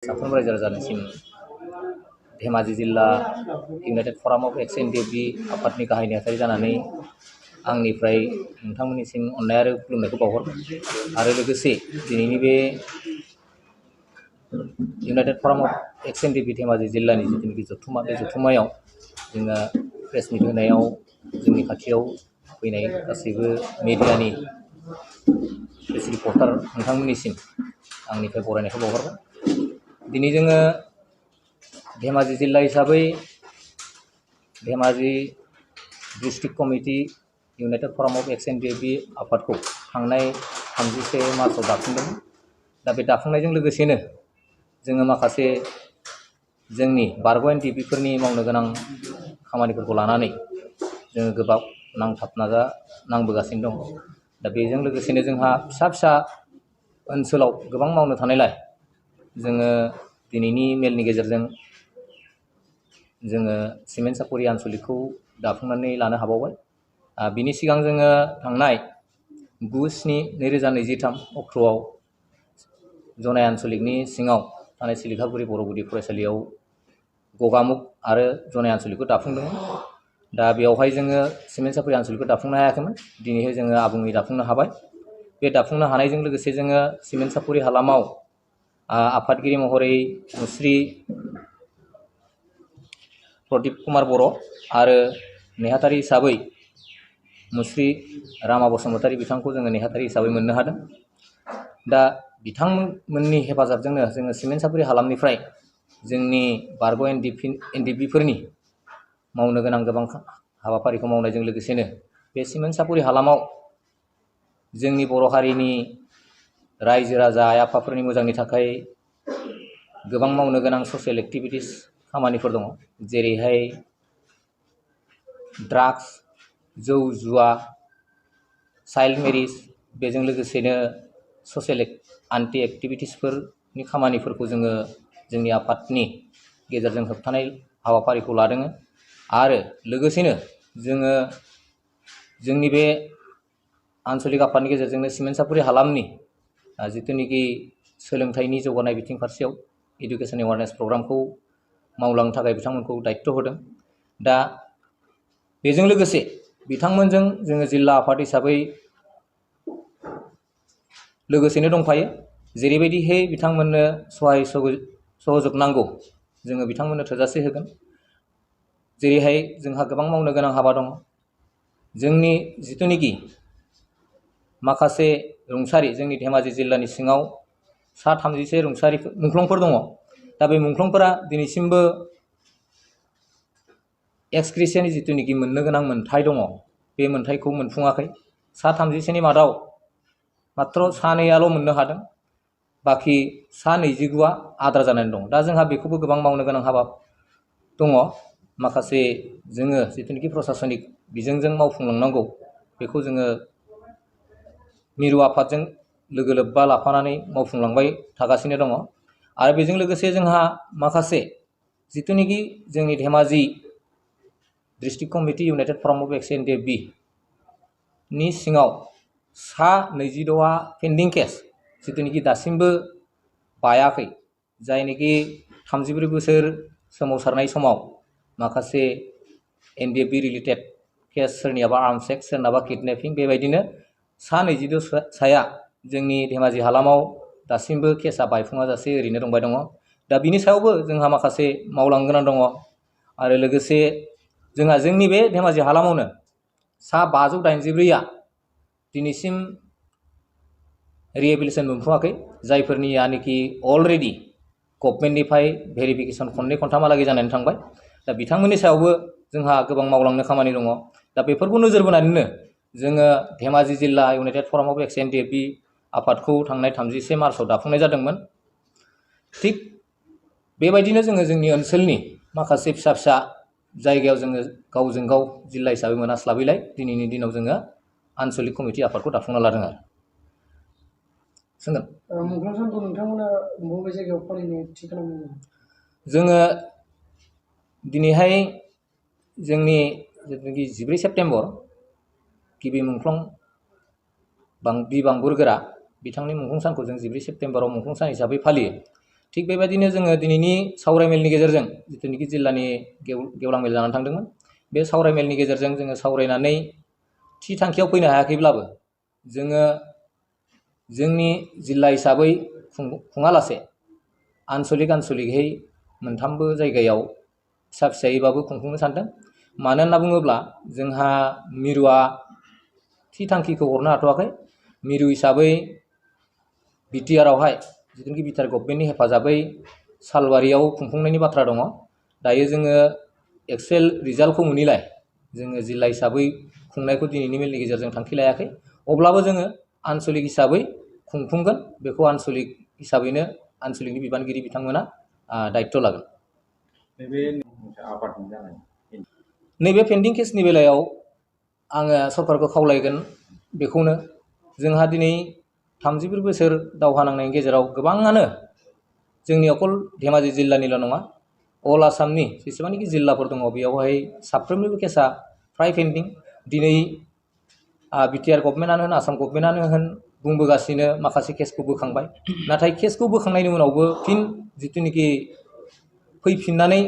साफ्रोम रायजो राजानिसिम धेमाजि जिल्ला United front of ex NDFB आफादनि गाहाय नेहाथारि जानानै आंनिफ्राय नोंथांमोननिसिम अननाय आरो खुलुमनायखौ बावहरबाय आरो लोगोसे दिनैनि बे united front of ex NDFB Dhemaji जिल्लानि जिथुनाखि जथुम्मा बे जथुम्मायाव जोङो प्रेस मिट होनायाव जोंनि खाथियाव फैनाय गासैबो मिडियानि प्रेस रिपर्टार नोंथांमोननिसिम आंनिफ्राय बरायनायखौ बावहरबाय। दिनै जोङो धेमाजि जिल्ला हिसाबै Dhemaji district committee united front of ex NDFB आफादखौ थांनाय 31 मार्चआव दाफुंदोंमोन। दा बे दाफुंनायजों लोगोसेनो जोङो माखासे जोंनि बारग' एनडिएफबिफोरनि मावनो गोनां खामानिफोरखौ लानानै जोङो गोबां नांबोगासिनो दं। दा बेजों लोगोसेनो जोंहा फिसा फिसा ओनसोलाव गोबां मावनो थानायलाय जोङो दिनैनि मेलनि गेजेरजों जोङो सिमेन्ट सापरि आनसलिकखौ दाफुंनानै लानो हाबावबाय। बिनि सिगां जोङो थांनाय 9/7/2023 अक्ट'आव जनाय आनसलिकनि सिङाव थानाय सिलिकागुरि बर' गुदि फरायसालियाव गगामुग आरो जनाय आनसलिकखौ दाफुंदोंमोन। दा बेवहाय जोङो सिमेन्ट सापरि आनसलिकखौ दाफुंनो हायाखैमोन। दिनैहाय जोङो आबुङै दाफुंनो हाबाय। बे दाफुंनो हानायजों लोगोसे जोङो सिमेन्ट सापरि हालामाव आफादगिरि महरै मुस्रि प्रदीप कुमार बर' आरो नेहाथारि हिसाबै मुस्रि रामा बसुमतारी बिथांखौ जोङो नेहाथारि हिसाबै मोननो हादों। दा बिथांमोननि हेफाजाबजोंनो जोङो सिमेन्ट सापरि हालामनिफ्राय जोंनि बारग' एनडिएफबिफोरनि मावनो गोनां गोबां हाबाफारिखौ मावनायजों लोगोसेनो बे सिमेन्ट सापरि हालामाव जोंनि बर' हारिनि रायजो राजा आइ आफाफोरनि मोजांनि थाखाय गोबां मावनो गोनां ससियेल एक्टिभिटिस खामानिफोर दङ। जेरैहाय ड्राग्स, जौ जुवा, चाइल्ड मेरिज, बेजों लोगोसेनो ससियेल आन्टि एक्टिभिटिसफोरनि खामानिफोरखौ जोङो जोंनि आफादनि गेजेरजों होबथानाय हाबाफारिखौ लादों। आरो लोगोसेनो जोङो जोंनि बे आनसलिक आफादनि गेजेरजोंनो सिमेन्ट सापरि हालामनि जिथुनिखि सोलोंथाइनि जौगानाय बिथिं फारसेयाव इडुकेसन एवारनेस प्रग्रामखौ मावलांनो थाखाय बिथांमोनखौ दायित्व होदों। दा बेजों लोगोसे बिथांमोनजों जोङो जिल्ला आफाद हिसाबै लोगोसेनो दंफायो। जेरैबायदिहाय बिथांमोननो सहाय सहयोग नांगौ जोङो बिथांमोननो थोजासे होगोन। जेरैहाय जोंहा गोबां मावनो गोनां हाबा दङ। जोंनि जिथुनिखि माखासे रुंसारि जोंनि धेमाजि जिल्लानि सिङाव 33 रुंसारि मुंख्लंफोर दङ। दा बे मुंख्लंफोरा दिनैसिमबो एक्सग्रेसियानि जिथुनिखि मोननो गोनां मोन्थाय दङ बे मोन्थायखौ मोनफुङाखै। 33नि मादाव मात्र 2आल' मोननो हादों। बाखि 29आ आद्रा जानानै दं। दा जोंहा बेखौबो गोबां मावनो गोनां हाबा दङ। माखासे जोङो जिथुनिखि प्रसासनिक बिजोंजों मावफुंलांनांगौ बेखौ जोङो मिरु आफादजों लोगो लोब्बा लाफानानै मावफुंलांबाय थागासिनो दङ। आरो बेजों लोगोसे जोंहा माखासे जिथुनिखि जोंनि Dhemaji district committee united front of ex NDFB नि सिङाव 26आ पेन्डिं केस जिथुनिखि दासिमबो बायाखै। जायनिखि 34 बोसोर सोमावसारनाय समाव माखासे एनडिएफबि रिलेटेड केस, सोरनियाबा आर्म्स एक्ट, सोरनाबा किडनेपिं, बेबायदिनो 26 जोंनि धेमाजि हालामाव दासिमबो केसा बायफुङा जासे ओरैनो दंबाय दङ। दा बिनि सायावबो जोंहा माखासे मावलांनो गोनां दङ। आरो लोगोसे जोंहा जोंनि बे धेमाजि हालामावनो 584आ दिनैसिम रिहेबिलिटेसन मोनफुङाखै। जायफोरनियानोखि अलरेडि गभर्नमेन्टनिफ्राय भेरिफिकेसन खननै खनथामहालागै जानानै थांबाय। दा बिथांमोननि सायावबो जोंहा गोबां मावलांनो खामानि दङ। दा बेफोरखौ नोजोर बोनानैनो जोङो धेमाजि जिल्ला United front of ex NDFB आफादखौ थांनाय 31 मार्चआव दाफुंनाय जादोंमोन। थिग बेबायदिनो जोङो जोंनि ओनसोलनि माखासे फिसा फिसा जायगायाव जोङो गावजों गाव जिल्ला हिसाबै मोनास्लाबैलाय दिनैनि दिनाव जोङो आनसलिक कमिटि आफादखौ दाफुंना लादों आरो सोंगोन। मुंख्लं सानखौ नोंथांमोना बबे जायगायाव फालिनो थि खालामदों? जोङो दिनैहाय जोंनि जिथुनाखि 14 सेप्तेम्बर गिबि मुंख्लं बि बांबुरगोरा बिथांनि मुंख्लं सानखौ जों 14 सेप्तेम्बराव मुंख्लं सान हिसाबै फालियो। थिग बेबायदिनो जोङो दिनैनि सावरायमेलनि गेजेरजों जिथुनिखि जिल्लानि गेवलां मेल जानानै थांदोंमोन, बे सावरायमेलनि गेजेरजों जोङो सावरायनानै थि थांखियाव फैनो हायाखैब्लाबो जोङो जोंनि जिल्ला हिसाबै खुङालासे आनसलिकहै मोनथामबो जायगायाव फिसा फिसायैबाबो खुंफुंनो सानदों। मानो होनना बुङोब्ला जोंहा मिरुआ थि थांखिखौ हरनो हाथ'वाखै। मिरु हिसाबै बिटिआरआवहाय जिथुनिखि बिटिआर गभर्नमेन्टनि हेफाजाबै सालबारियाव खुंफुंनायनि बाथ्रा दङ। दायो जोङो एक्सुवेल रिजाल्टखौ मोनैलाय जोङो जिल्ला हिसाबै खुंनायखौ दिनैनि मेलनि गेजेरजों थांखि लायाखै। अब्लाबो जोङो आनसलिक हिसाबै खुंफुंगोन, बेखौ आनसलिक हिसाबैनो आनसलिकनि बिबानगिरि बिथांमोना दायित्व लागोन। नैबे पेन्डिं केसनि बेलायाव आङो सरकारखौ खावलायगोन बेखौनो, जोंहा दिनै 34 बोसोर दावहा नांनायनि गेजेराव गोबाङानो जोंनि अकल धेमाजि जिल्लानिल' नङा, अल आसामनि जेसेबांनाखि जिल्लाफोर दङ बेयावहाय साफ्रोमनिबो केसा फ्राय पेन्डिं। दिनै बिटिआर गभर्नमेन्टआनो होन, आसाम गभर्नमेन्टआनो होन बुंबोगासिनो माखासे केसखौ बोखांबाय, नाथाय केसखौ बोखांनायनि उनावबो फिन जिथुनिखि फैफिननानै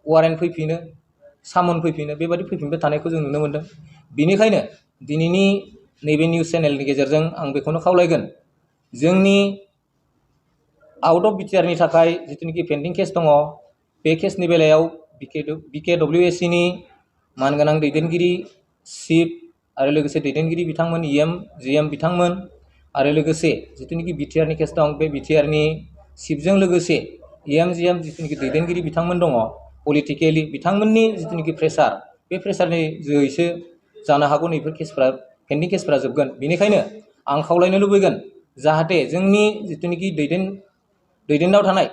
वारेन्ट फैफिनो, सामन फैफिनो, बेबायदि फैफिनबाय थानायखौ जों नुनो मोनदों। बेनिखायनो दिनैनि नैबे निउस चेनेलनि गेजेरजों आं बेखौनो खावलायगोन, जोंनि आउट अफ बिटिआरनि थाखाय जिथुनिखि पेन्डिं केस दङ, बे केसनि बेलायाव बिकेडब्लिउएसिनि मानगोनां दैदेनगिरि चिफ आरो लोगोसे दैदेनगिरि बिथांमोन इएम जिएम बिथांमोन आरो लोगोसे जिथुनिखि बिटिआरनि केस दं, बे बिटिआरनि चिफजों लोगोसे इएम जिएम जिथुनिखि दैदेनगिरि बिथांमोन दङ, पलिटिकेलि बिथांमोननि जिथुनिखि प्रेसार, बे प्रेसारनि जोहैसो जानो हागौ नैफोर केसफ्रा पेन्डिं केसफ्रा जोबगोन। बेनिखायनो आं खावलायनो लुबैगोन जाहाथे जोंनि जिथुनिखि दैदेननायाव थानाय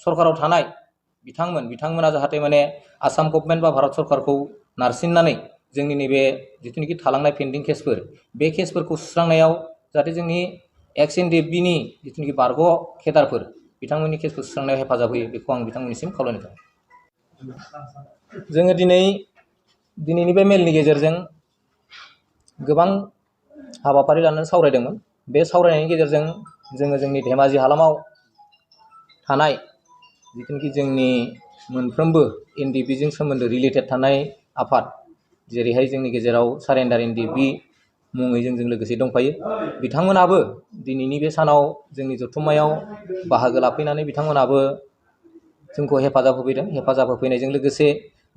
सरकाराव थानाय बिथांमोना जाहाथे माने आसाम गभर्नमेन्ट बा भारत सरकारखौ नारसिननानै जोंनि नैबे जिथुनिखि थालांनाय पेन्डिं केसफोर, बे केसफोरखौ सुस्रांनायाव जाहाथे जोंनि एक्स एनडिएफबिनि जिथुनिखि बारग' केडारफोर बिथांमोननि केसखौ सुस्रांनायाव हेफाजाब होयो, बेखौ आं बिथांमोननिसिम खावलायनाय थाबाय। जोङो दिनैनि बे मेलनि गेजेरजों गोबां हाबाफारि लानानै सावरायदोंमोन। बे सावरायनायनि गेजेरजों जोङो जोंनि धेमाजि हालामाव थानाय जिथुनिखि जोंनि मोनफ्रोमबो एनडिएफबिजों सोमोन्दो रिलेटेड थानाय आफाद, जेरैहाय जोंनि गेजेराव सारेन्डार एनडिएफबि मुङै जोंजों लोगोसे दंफायो, बिथांमोनाबो दिनैनि बे सानाव जोंनि जथुम्मायाव बाहागो लाफैनानै बिथांमोनाबो जोंखौ हेफाजाब होफैदों। हेफाजाब होफैनायजों लोगोसे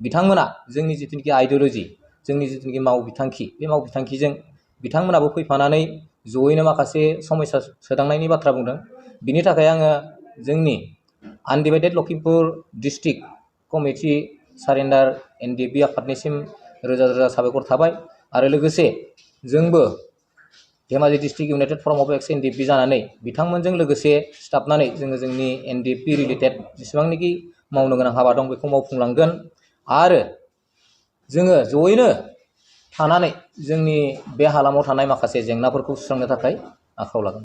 बिथांमोना जोंनि जिथुनिखि आइडिय'लजि, जोंनि जिथुनिखि मावबिथांखि, बे मावबिथांखिजों बिथांमोनाबो फैफानानै जयैनो माखासे समयसा सोदांनायनि बाथ्रा बुंदों। बिनि थाखाय आङो जोंनि undivided Lakhimpur district committee surrender NDFB आफादनिसिम रोजा रोजा साबायखर थाबाय आरो लोगोसे जोंबो Dhemaji district united front of ex NDFB जानानै बिथांमोनजों लोगोसे सिथाबनानै जोङो जोंनि एनडिएफबि रिलेटेड जेसेबांनाखि मावनो गोनां हाबा दं बेखौ मावफुंलांगोन आरो जोङो जयैनो थानानै जोंनि बे हालामाव थानाय माखासे जेंनाफोरखौ सुस्रांनो थाखाय आखायाव लागोन।